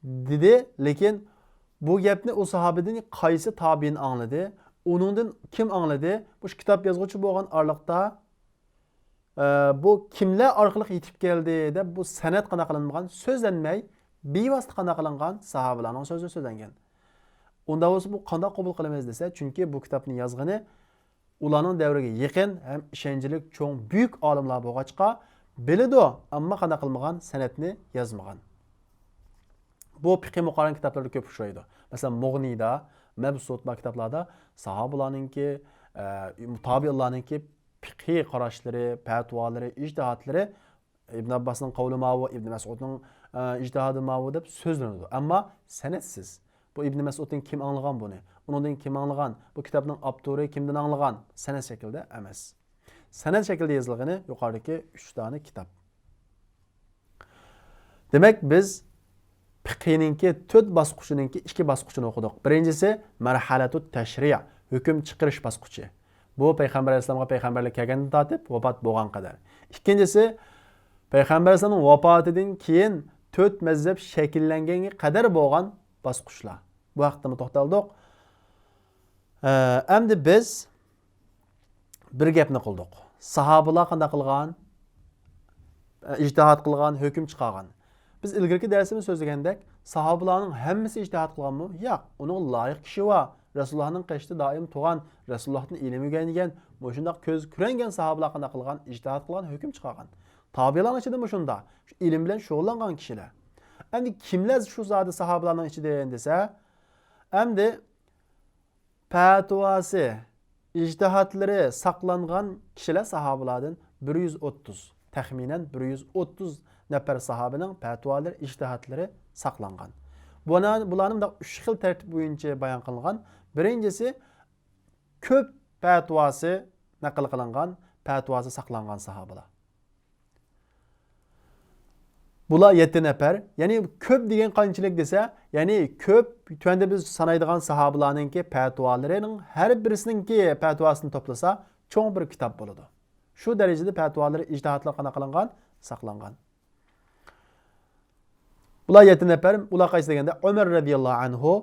دېدى، لېكىن بۇ گەپنى ئۇ ساھابىدىن قايسى تابىئىن ئاڭلىدى؟ ئۇنىڭدىن كىم ئاڭلىدى؟ مۇشۇ كىتاب يازغۇچى بولغان ئارىلىقتا، ئە، بۇ كىملەر ئارقىلىق يېتىپ كەلدى دەپ، بۇ سەنەد قانداق قىلىنمىغان، سۆزلەنمەي، بىۋاسىتە قانداق قىلىنغان ساھابىلارنىڭ سۆزى سۆزلەنگەن. ئۇنداق بولسا، بۇ قانداق قوبۇل قىلىمىز دېسە، چۈنكى بۇ كىتابنى يازغىنى ئۇلارنىڭ دەۋرىگە يېقىن ھەم ئىشەنچلىك چوڭ، بۈيۈك ئالىملار بولغاچقا، بىلىدۇ، ئەمما قانداق قىلمىغان، سەنەدنى يازمىغان. بۇ پىقھىي مۇقارەنە كىتابلىرىدا كۆپ ئۇچرايدۇ. مەسىلەن، مۇغنىدا، مەبسۇت بار كىتابلاردا ساھابىلارنىڭكى، ئە، تابىئىنلارنىڭكى پىقھىي قاراشلىرى، پەتىۋالىرى، ئىجتىھادلىرى، ئىبن ئابباسنىڭ قەۋلى ماۋۇ، ئىبن مەسئۇدنىڭ، ئە، ئىجتىھادى ماۋۇ دەپ سۆزلىنىدۇ. ئەمما سەنەدسىز. بۇ ئىبن مەسئۇدتىن كىم ئاڭلىغان بۇنى؟ ئۇنىڭدىن كىم ئاڭلىغان؟ بۇ كىتابنىڭ ئاپتورى كىمدىن ئاڭلىغان؟ سەنەد شەكلىدە ئەمەس. سەنەد شەكلىدە يېزىلغىنى يۇقىرىدىكى ئۈچ دانە كىتاب. دېمەك، بىز پىقھىنىڭكى تۆت باسقۇچىنىڭكى ئىككى باسقۇچىنى ئوقۇدۇق. بىرىنچىسى مەرھەلەتۇت تەشرىئ، ھۆكۈم چىقىرىش باسقۇچى. بۇ پەيغەمبەر ئەلەيھىسسالامغا پەيغەمبەرلىك كەلگەندىن تارتىپ ۋاپات بولغان قەدەر. ئىككىنچىسى، پەيغەمبەر ئەلەيھىسسالامنىڭ ۋاپاتىدىن كېيىن تۆت مەزھەپ شەكىللەنگەنگە قەدەر بولغان باسقۇچلار. بۇ ھەقتىمۇ توختالدۇق. ئە، ئەمدى بىز بىر گەپنى قىلدۇق. ساھابىلار قانداق قىلغان؟ ئە، ئىجتىھاد قىلغان، ھۆكۈم چىقارغان. بىز ئىلگىرىكى دەرسىمىزدە سۆزلىگەندەك، ساھابىلارنىڭ ھەممىسى ئىجتىھاد قىلغانمۇ؟ ياق. ئۇنىڭغا لايىق كىشى بار. رەسۇلۇللاھنىڭ قېشىدا دائىم تۇرغان، رەسۇلۇللاھتىن ئىلىم ئۆگەنگەن، مۇشۇنداق كۆز كۆرەلىگەن ساھابىلار قانداق قىلغان؟ ئىجتىھاد قىلغان، ھۆكۈم چىقارغان. تابىئىلارنىڭ ئىچىدىمۇ شۇنداق. شۇ ئىلىم بىلەن شۇغۇللانغان كىشىلەر. ئەمدى كىملەر شۇ زادى ساھابىلارنىڭ ئىچىدىن دېسە، ئەمدى پەتىۋاسى، ئىجتىھادلىرى ساقلانغان كىشىلەر ساھابىلاردىن بىر يۈز ئوتتۇز، تەخمىنەن بىر يۈز ئوتتۇز نەپەر ساھابىنىڭ پەتىۋالىرى، ئىجتىھادلىرى ساقلانغان. بۇلار، بۇلارنى مۇنداق ئۈچ خىل تەرتىپ بويىچە بايان قىلىنغان. بىرىنچىسى، كۆپ پەتىۋاسى نەقىل قىلىنغان، پەتىۋاسى ساقلانغان ساھابىلار. بۇلار يەتتە نەپەر. يەنى كۆپ دېگەن قانچىلىك دېسە، يەنى كۆپ، تۆۋەندە بىز سانايدىغان ساھابىلارنىڭكى پەتىۋالىرىنىڭ ھەر بىرسىنىڭكى پەتىۋاسىنى توپلىسا، چوڭ بىر كىتاب بولىدۇ. شۇ دەرىجىدە پەتىۋالىرى، ئىجتىھادلىرى قانداق قىلىنغان؟ ساقلانغان. بۇلار يەتتە نەپەر. ئۇلار قايسى دېگەندە، ئۆمەر رەزىياللاھۇ ئەنھۇ،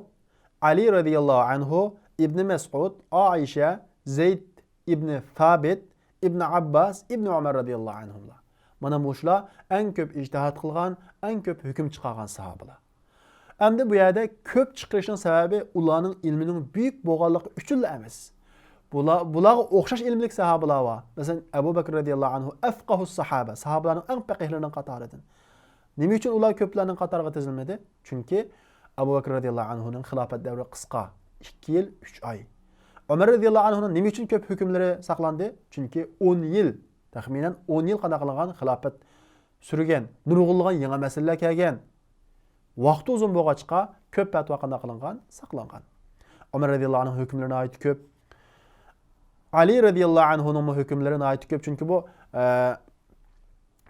ئەلى رەزىياللاھۇ ئەنھۇ، ئىبنى مەسئۇد، ئائىشە، زەيد ئىبنى سابىت، ئىبنى ئابباس، ئىبنى ئۆمەر رەزىياللاھۇ ئەنھۇملار. مانا مۇشۇلار ئەڭ كۆپ ئىجتىھاد قىلغان، ئەڭ كۆپ ھۆكۈم چىقارغان ساھابىلار. ئەمدى بۇ يەردە كۆپ چىقىرىشنىڭ سەۋەبى ئۇلارنىڭ ئىلمىنىڭ بۈيۈك بولغانلىقى ئۈچۈنلا ئەمەس. بۇلار، بۇلارغا ئوخشاش ئىلىملىك ساھابىلار بار. مەسىلەن، ئەبۇ بەكىر رەزىياللاھۇ ئەنھۇ ئەفقەھۇس ساھابە، ساھابىلارنىڭ ئەڭ پەقىھلىرىنىڭ قاتارىدىن. نېمە ئۈچۈن ئۇلار كۆپلەرنىڭ قاتارىغا تىزىلمىدى؟ چۈنكى ئەبۇ بەكىر رەزىياللاھۇ ئەنھۇنىڭ خىلاپەت دەۋرى قىسقا، ئىككى يىل، ئۈچ ئاي. ئۆمەر رەزىياللاھۇ ئەنھۇنىڭ نېمە ئۈچۈن كۆپ ھۆكۈملىرى ساقلاندى؟ چۈنكى ئون يىل، تەخمىنەن ئون يىل قانداق قىلغان خىلاپەت سۈرگەن، نۇرغۇنلىغان يېڭى مەسىلىلەر كەلگەن. ۋاقتى ئۇزۇن بولغاچقا، كۆپ پەتىۋا قانداق قىلىنغان؟ ساقلانغان. ئۆمەر رەزىياللاھۇ ئەنھۇ ھۆكۈملىرى ناھايىتى كۆپ. ئەلى رەزىياللاھۇ ئەنھۇنىڭمۇ ھۆكۈملىرى ناھايىتى كۆپ، چۈنكى بۇ، ئە،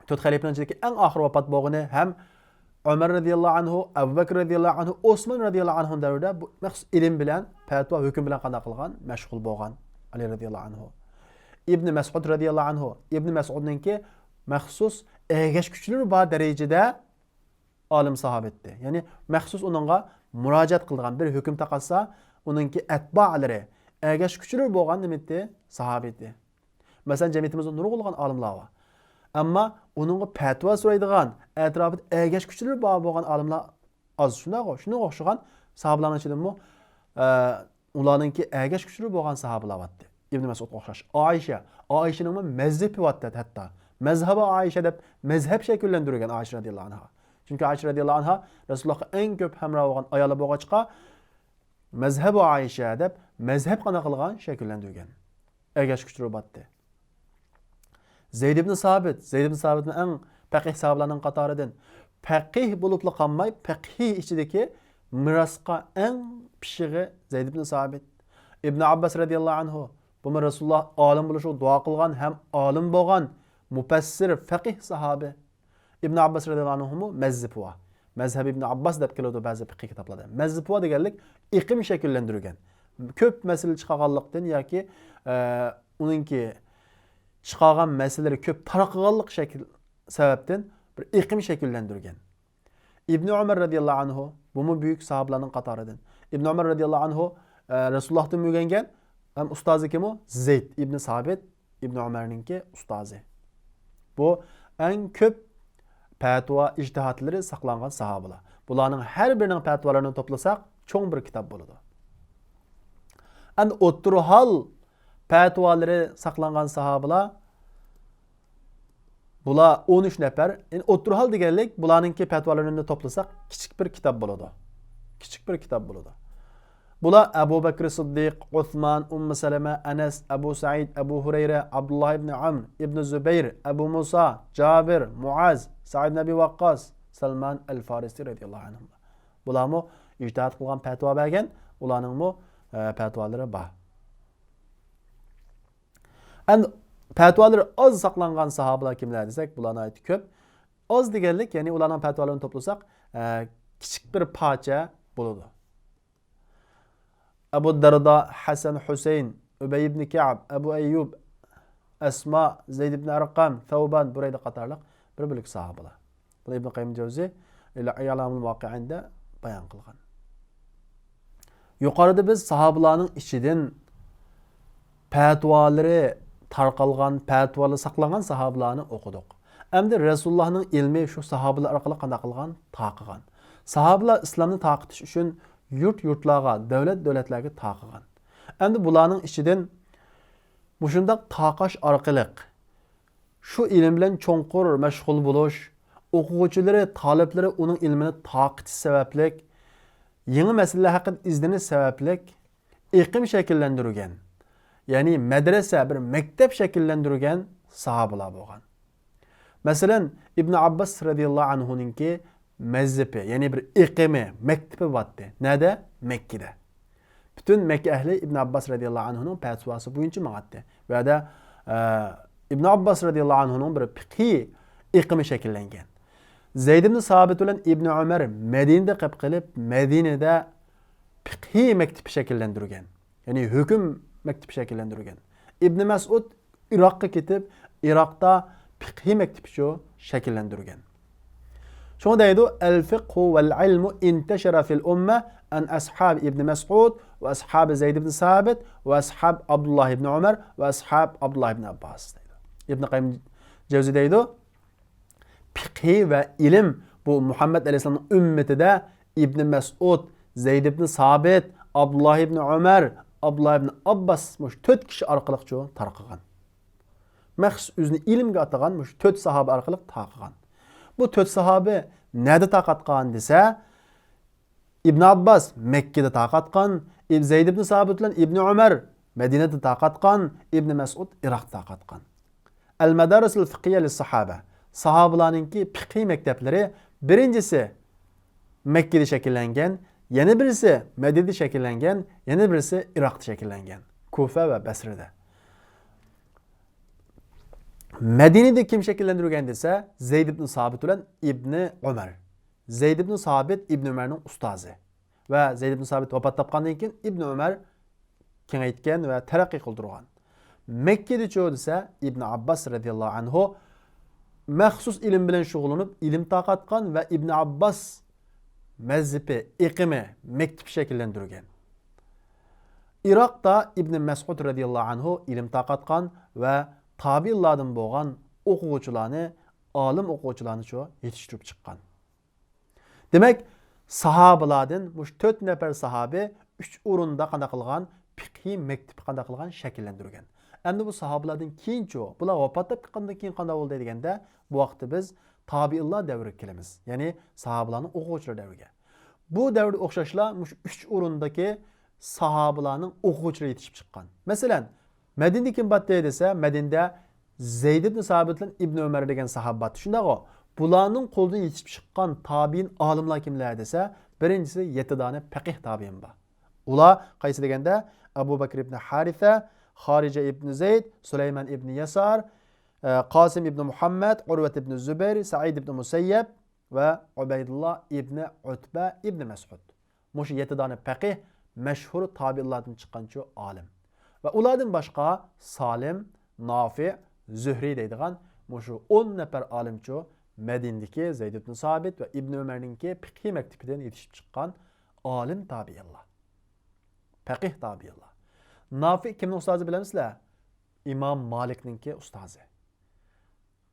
تۆت خەلىپىنىڭ ئىچىدىكى ئەڭ ئاخىرى ۋاپات بولغىنى ھەم ئۆمەر رەزىياللاھۇ ئەنھۇ، ئەبۇ بەكىر رەزىياللاھۇ ئەنھۇ، ئوسمان رەزىياللاھۇ ئەنھۇ دەۋرىدە بۇ مەخسۇس ئىلىم بىلەن، پەتىۋا، ھۆكۈم بىلەن قانداق قىلغان؟ مەشغۇل بولغان ئەلى رەزىياللاھۇ ئەنھۇ. ئىبنى مەسئۇد رەزىياللاھۇ ئەنھۇ، ئىبنى مەسئۇدنىڭكى مەخسۇس ئەگەشكۈچىلىرى بار دەرىجىدە ئالىم ساھابە ئىدى. يەنى مەخسۇس ئۇنىڭغا مۇراجىئەت قىلىدىغان، بىر ھۆكۈم تاقاتسا، ئۇنىڭكى ئەتبالىرى، ئەگەشكۈچىلىرى بولغان نېمە ئىدى؟ ساھابە ئىدى. مەسىلەن، جەمئىيىتىمىزدە نۇرغۇنلىغان ئالىملار بار. ئەمما ئۇنىڭغا پەتىۋا سورايدىغان، ئەتراپىدا ئەگەشكۈچىلىرى بار بولغان ئالىملار ئاز. شۇنداقغۇ؟ شۇنىڭغا ئوخشىغان ساھابىلارنىڭ ئىچىدىمۇ، ئە، ئۇلارنىڭكى ئەگەشكۈچىلىرى بولغان ساھابىلار بارتتى. ئىبنى مەسئۇدقا ئوخشاش. ئائىشە. ئائىشىنىڭمۇ مەزھىپى بارتتى ھەتتا. مەزھەبى ئائىشە دەپ مەزھەپ شەكىللەندۈرگەن ئائىشە رەزىياللاھۇ ئەنھا. چۈنكى ئائىشە رەزىياللاھۇ ئەنھا رەسۇلۇللاھقا ئەڭ كۆپ ھەمراھ بولغان ئايالى بولغاچقا، مەزھەبى ئائىشە دەپ مەزھەپ قانداق قىلغان؟ شەكىللەندۈرگەن. ئەگەشكۈچىلىرى بارتتى. زەيد ئىبنى سابىت، زەيد ئىبنى سابىتمۇ ئەڭ پەقىھ ساھابىلارنىڭ قاتارىدىن. پەقىھ بولۇپلا قالماي، پەقىھ ئىچىدىكى مىراسقا ئەڭ پىشىقى زەيد ئىبنى سابىت. ئىبنى ئابباس رەزىياللاھۇ ئەنھۇ، بۇمۇ رەسۇلۇللاھ ئالىم بولۇشىغا دۇئا قىلغان ھەم ئالىم بولغان مۇپەسسىر، پەقىھ ساھابە. ئىبن ئابباس رەزىياللاھۇ ئەنھۇمۇ مەززىپۇۋا. مەزھەبى ئىبن ئابباس دەپ كېلىدۇ بەزى پىقھىي كىتابلاردا. مەززىپۇۋا دېگەنلىك ئېقىم شەكىللەندۈرگەن. كۆپ مەسىلە چىقارغانلىقتىن ياكى، ئە، ئۇنىڭكى چىقارغان مەسىلىلىرى كۆپ تارقىغانلىق شەكىل، سەۋەبتىن بىر ئېقىم شەكىللەندۈرگەن. ئىبنى ئۆمەر رەزىياللاھۇ ئەنھۇ، بۇمۇ بۈيۈك ساھابىلارنىڭ قاتارىدىن. ئىبنى ئۆمەر رەزىياللاھۇ ئەنھۇ، ئە، رەسۇلۇللاھتىن ئۆگەنگەن، ھەم ئۇستازى كىمۇ؟ زەيد ئىبنى سابىت، ئىبنى ئۆمەرنىڭكى ئۇستازى. بۇ ئەڭ كۆپ پەتىۋا ئىجتىھاتلىرى ساقلانغان ساھابىلار. بۇلارنىڭ ھەر بىرىنىڭ پەتىۋالىرىنى توپلىساق، چوڭ بىر كىتاب بولىدۇ. ئەمدى ئوتتۇرا ھال پەتىۋالىرى ساقلانغان ساھابىلار، بۇلار ئون ئۈچ نەپەر. يەنى ئوتتۇرا ھال دېگەنلىك، بۇلارنىڭكى پەتىۋالىرىنى توپلىساق، كىچىك بىر كىتاب بولىدۇ. كىچىك بىر كىتاب بولىدۇ. بۇلار ئەبۇ بەكرى سىددىق، ئۇسمان، ئۇممۇ سەلەمە، ئەنەس، ئەبۇ سەئىد، ئەبۇ ھۇرەيرە، ئابدۇللاھ ئىبنى ئەمر، ئىبنى زۇبەير، ئەبۇ مۇسا، جابىر، مۇئاز، سەئىد ئىبنى ئەبى ۋەققاس، سەلمان ئەل فارىسى رەزىياللاھۇ ئەنھۇم. بۇلارمۇ ئىجتىھات قىلغان، پەتىۋا بەرگەن، ئۇلارنىڭمۇ، ئە، پەتىۋالىرى بار. ئەمدى پەتىۋالىرى ئاز ساقلانغان ساھابىلار كىملەر دېسەك، بۇلار ناھايىتى كۆپ. ئاز دېگەنلىك، يەنى ئۇلارنىڭ پەتىۋالىرىنى توپلىساق، ئە، كىچىك بىر پارچە بولىدۇ. ئەبۇ دەردا، ھەسەن، ھۈسەيىن، ئۈبەي ئىبنى كەئب، ئەبۇ ئەييۇب، ئەسما، زەيد ئىبنى ئەرقەم، سەۋبان، بۇرەيدە قاتارلىق بىر بۆلەك ساھابىلار. بۇنى ئىبن قەييىم جەۋزى ئىلامۇل ۋاقىئىندا بايان قىلغان. يۇقىرىدا بىز ساھابىلارنىڭ ئىچىدىن پەتىۋالىرى تارقالغان، پەتىۋالىرى ساقلانغان ساھابىلارنى ئوقۇدۇق. ئەمدى رەسۇلۇللاھنىڭ ئىلمى شۇ ساھابىلار ئارقىلىق قانداق قىلغان؟ تارقىغان. ساھابىلار ئىسلامنى تارقىتىش ئۈچۈن يۇرت-يۇرتلارغا، دۆلەت-دۆلەتلەرگە تارقىغان. ئەمدى بۇلارنىڭ ئىچىدىن مۇشۇنداق تارقاش ئارقىلىق شۇ ئىلىم بىلەن چوڭقۇر مەشغۇل بولۇش، ئوقۇغۇچىلىرى، تالىپلىرى ئۇنىڭ ئىلمىنى تارقىتىش سەۋەبلىك، يېڭى مەسىلىلەر ھەققىدە ئىزدىنىش سەۋەبلىك ئېقىم شەكىللەندۈرگەن، يەنى مەدرەسە، بىر مەكتەپ شەكىللەندۈرگەن ساھابىلار بولغان. مەسىلەن، ئىبن ئابباس رەزىياللاھۇ ئەنھۇنىڭكى مەزھىپى، يەنى بىر ئېقىمى، مەكتىپى بارتتى. نەدە؟ مەككىدە. پۈتۈن مەككە ئەھلى ئىبن ئابباس رەزىياللاھۇ ئەنھۇنىڭ پەتىۋاسى بويىچە ماڭاتتى. بۇ يەردە، ئە، ئىبن ئابباس رەزىياللاھۇ ئەنھۇنىڭ بىر پىقھىي ئېقىمى شەكىللەنگەن. زەيد ئىبن سابىت بىلەن ئىبن ئۆمەر مەدىنىدە قېلىپ قېلىپ، مەدىنىدە پىقھىي مەكتىپى شەكىللەندۈرگەن. يەنى ھۆكۈم مەكتىپى شەكىللەندۈرگەن. ئىبن مەسئۇد ئىراققا كېتىپ، ئىراقتا پىقھىي مەكتىپىچۇ شەكىللەندۈرگەن. شۇڭا دەيدۇ، الفقه والعلم انتشر في الأمة عن أصحاب ابن مسعود وأصحاب زيد بن ثابت وأصحاب عبد الله بن عمر وأصحاب عبد الله بن عباس دەيدۇ. ئىبن قەييىم جەۋزى دەيدۇ، پىقھى ۋە ئىلىم بۇ مۇھەممەد ئەلەيھىسسالامنىڭ ئۈممىتىدە ئىبنى مەسئۇد، زەيد ئىبنى سابىت، ئابدۇللاھ ئىبنى ئۆمەر، ئابدۇللاھ ئىبنى ئابباس، مۇشۇ تۆت كىشى ئارقىلىقچۇ تارقىغان. مەخسۇس ئۆزىنى ئىلىمگە ئاتىغان مۇشۇ تۆت ساھابە ئارقىلىق تارقىغان. بۇ تۆت ساھابە نەدە تارقاتقان دېسە، ئىبن ئابباس مەككىدە تارقاتقان، ئىب-، زەيد ئىبن سابىت بىلەن ئىبن ئۆمەر مەدىنىدە تارقاتقان، ئىبن مەسئۇد ئىراقتا تارقاتقان. ئەل مەدارىسۇل فىقھىيە لىس ساھابە. ساھابىلارنىڭكى پىقھىي مەكتەپلىرى بىرىنچىسى مەككىدە شەكىللەنگەن، يەنە بىرسى مەدىنىدە شەكىللەنگەن، يەنە بىرسى ئىراقتا شەكىللەنگەن. كۇفە ۋە بەسرىدە. مەدىنىدە كىم شەكىللەندۈرگەن دېسە، زەيد ئىبن سابىت بىلەن ئىبن ئۆمەر. زەيد ئىبن سابىت ئىبن ئۆمەرنىڭ ئۇستازى. ۋە زەيد ئىبن سابىت ۋاپات تاپقاندىن كېيىن ئىبن ئۆمەر كېڭەيتكەن ۋە تەرەققىي قىلدۇرغان. مەككىدىچۇ دېسە، ئىبن ئابباس رەزىياللاھۇ ئەنھۇ مەخسۇس ئىلىم بىلەن شۇغۇللىنىپ، ئىلىم تارقاتقان ۋە ئىبن ئابباس مەزھىپى، ئېقىمى، مەكتىپى شەكىللەندۈرگەن. ئىراقتا ئىبن مەسئۇد رەزىياللاھۇ ئەنھۇ ئىلىم تارقاتقان ۋە تابىئىنلاردىن بولغان ئوقۇغۇچىلارنى، ئالىم ئوقۇغۇچىلارنىچۇ يېتىشتۈرۈپ چىققان. دېمەك، ساھابىلاردىن مۇشۇ تۆت نەپەر ساھابى ئۈچ ئورۇندا قانداق قىلغان؟ پىقھىي مەكتىپى قانداق قىلغان؟ شەكىللەندۈرگەن. ئەمدى بۇ ساھابىلاردىن كېيىنچۇ؟ بۇلار ۋاپات تاپقاندىن كېيىن قانداق بولدى دېگەندە، بۇ ۋاقىتتا بىز تابىئىنلار دەۋرىگە كېلىمىز. يەنى ساھابىلارنىڭ ئوقۇغۇچىلىرى دەۋرىگە. بۇ دەۋردە ئوخشاشلا مۇشۇ ئۈچ ئورۇندىكى ساھابىلارنىڭ ئوقۇغۇچىلىرى يېتىشىپ چىققان. مەسىلەن، مەدىنىدە كىم بارتى دېسە، مەدىنىدە زەيد ئىبن سابىت بىلەن ئىبن ئۆمەر دېگەن ساھابە بارتى. شۇنداقغۇ؟ بۇلارنىڭ قولىدىن يېتىشىپ چىققان تابىئىن ئالىملار كىملەر دېسە، بىرىنچىسى يەتتە دانە پەقىھ تابىئىن بار. ئۇلار قايسى دېگەندە، ئەبۇ بەكرى ئىبن ھارىسە، خارىجە ئىبن زەيد، سۇلايمان ئىبن يەسار، ئە، قاسىم ئىبنى مۇھەممەد، ئۇرۋەت ئىبنى زۇبەير، سەئىد ئىبنى مۇسەييەب ۋە ئۇبەيدۇللا ئىبنى ئۇتبە ئىبنى مەسئۇد. مۇشۇ يەتتە دانە پەقىھ مەشھۇر تابىئىنلاردىن چىققانچۇ ئالىم. ۋە ئۇلاردىن باشقا سالىم، نافىئ، زۆھرى دەيدىغان مۇشۇ ئون نەپەر ئالىمچۇ مەدىنىدىكى زەيد ئىبنى سابىت ۋە ئىبنى ئۆمەرنىڭكى پىقھىي مەكتىپىدىن يېتىشىپ چىققان ئالىم تابىئىنلار. پەقىھ تابىئىنلار. نافىئ كىمنىڭ ئۇستازى بىلەمسىلەر؟ ئىمام مالىكنىڭكى ئۇستازى.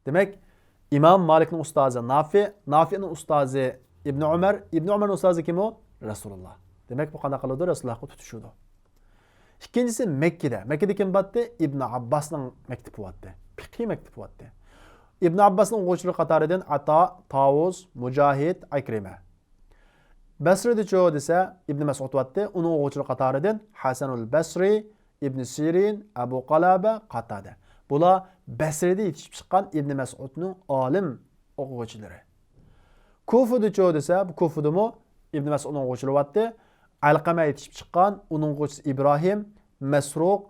دېمەك، ئىمام مالىكنىڭ ئۇستازى نافىئ، نافىئنىڭ ئۇستازى ئىبنى ئۆمەر، ئىبنى ئۆمەرنىڭ ئۇستازى كىم ئۇ؟ رەسۇلۇللا. دېمەك، بۇ قانداق قىلىدۇ؟ رەسۇلۇللاغا تۇتىشىدۇ. ئىككىنچىسى مەككىدە. مەككىدە كىم بارتتى؟ ئىبنى ئابباسنىڭ مەكتىپى بارتتى. پىقھىي مەكتىپى بارتتى. ئىبنى ئابباسنىڭ ئوقۇغۇچىلىرى قاتارىدىن ئاتا، تاۋۇس، مۇجاھىد، ئەكرىمە. بەسرىدىچۇ دېسە، ئىبنى مەسئۇد بارتتى. ئۇنىڭ ئوقۇغۇچىلىرى قاتارىدىن ھەسەنۇل بەسرى، ئىبنى سىرىن، ئەبۇ قالابە، قاتادە. بۇلار بەسرىدە يېتىشىپ چىققان ئىبنى مەسئۇدنىڭ ئالىم ئوقۇغۇچىلىرى. كۇفىدىچۇ دېسە، بۇ كۇفىدىمۇ ئىبنى مەسئۇدنىڭ ئوقۇغۇچىلىرى بارتتى. ئەلقەمە يېتىشىپ چىققان، ئۇنىڭ ئوقۇغۇچىسى ئىبراھىم، مەسرۇق،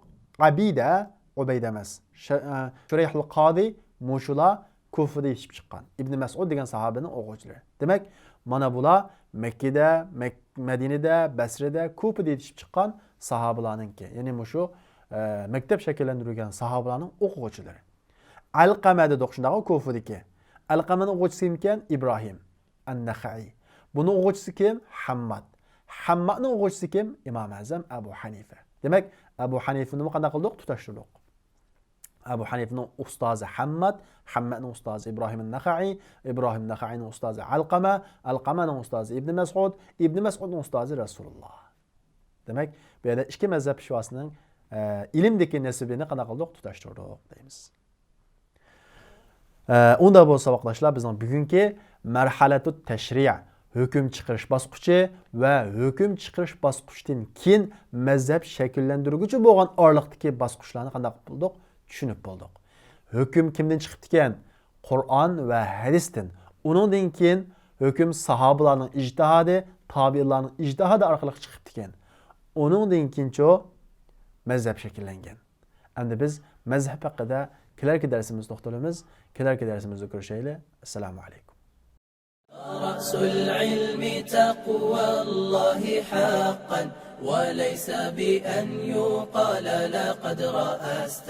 ئەبىدە، ئۇبەيدە ئەمەس، شە-، ئە، شۇرەيھۇل قازى، مۇشۇلار كۇفىدا يېتىشىپ چىققان ئىبنى مەسئۇد دېگەن ساھابىنىڭ ئوقۇغۇچىلىرى. دېمەك، مانا بۇلار مەككىدە، مەك-، مەدىنىدە، بەسرىدە، كۇفىدا يېتىشىپ چىققان ساھابىلارنىڭكى، يەنى مۇشۇ، ئە، مەكتەپ شەكىللەندۈرگەن ساھابىلارنىڭ ئوقۇغۇچىلىرى. ئەلقەمە دېدۇق شۇنداقمۇ كۇفىدىكى؟ ئەلقەمەنىڭ ئوقۇغۇچىسى كىمكەن؟ ئىبراھىم ئەن-نەخەئى. بۇنىڭ ئوقۇغۇچىسى كىم؟ ھەمماد. ھەممادنىڭ ئوقۇغۇچىسى كىم؟ ئىمام ئەزەم ئەبۇ ھەنىفە. دېمەك، ئەبۇ ھەنىفىنىمۇ قانداق قىلدۇق؟ تۇتاشتۇردۇق. ئەبۇ ھەنىفىنىڭ ئۇستازى ھەمماد، ھەممادنىڭ ئۇستازى ئىبراھىم نەخەئى، ئىبراھىم نەخەئىنىڭ ئۇستازى ئەلقەمە، ئەلقەمەنىڭ ئۇستازى ئىبنى مەسئۇد، ئىبنى مەسئۇدنىڭ ئۇستازى رەسۇلۇللا. دېمەك، بۇ يەردە ئىككى مەزھەپ پېشۋاسىنىڭ، ئە، ئىلىمدىكى نەسىبىنى قانداق قىلدۇق؟ تۇتاشتۇردۇق دەيمىز. ئە، ئۇنداق بولسا، ساۋاقداشلار، بىزنىڭ بۈگۈنكى مەرھەلەتۇت تەشرىئ، ھۆكۈم چىقىرىش باسقۇچى ۋە ھۆكۈم چىقىرىش باسقۇچىدىن كېيىن مەزھەپ شەكىللەندۈرگۈچى بولغان ئارىلىقتىكى باسقۇچلارنى قانداق بولدۇق؟ چۈشىنىپ بولدۇق. ھۆكۈم كىمدىن چىقىپتىكەن؟ قۇرئان ۋە ھەدىستىن. ئۇنىڭدىن كېيىن ھۆكۈم ساھابىلارنىڭ ئىجتىھادى، تابىئىنلارنىڭ ئىجتىھادى ئارقىلىق چىقىپتىكەن. ئۇنىڭدىن كېيىنچۇ مەزھەپ شەكىللەنگەن. ئەمدى بىز مەزھەپ ھەققىدە كېلەركى دەرسىمىزدە توختىلىمىز. كېلەركى دەرسىمىزدە كۆرۈشەيلى. ئەسسالامۇ ئەلەيكۇم. رأس العلم تقوى الله حقا، وليس بأن يقال لقد رأست.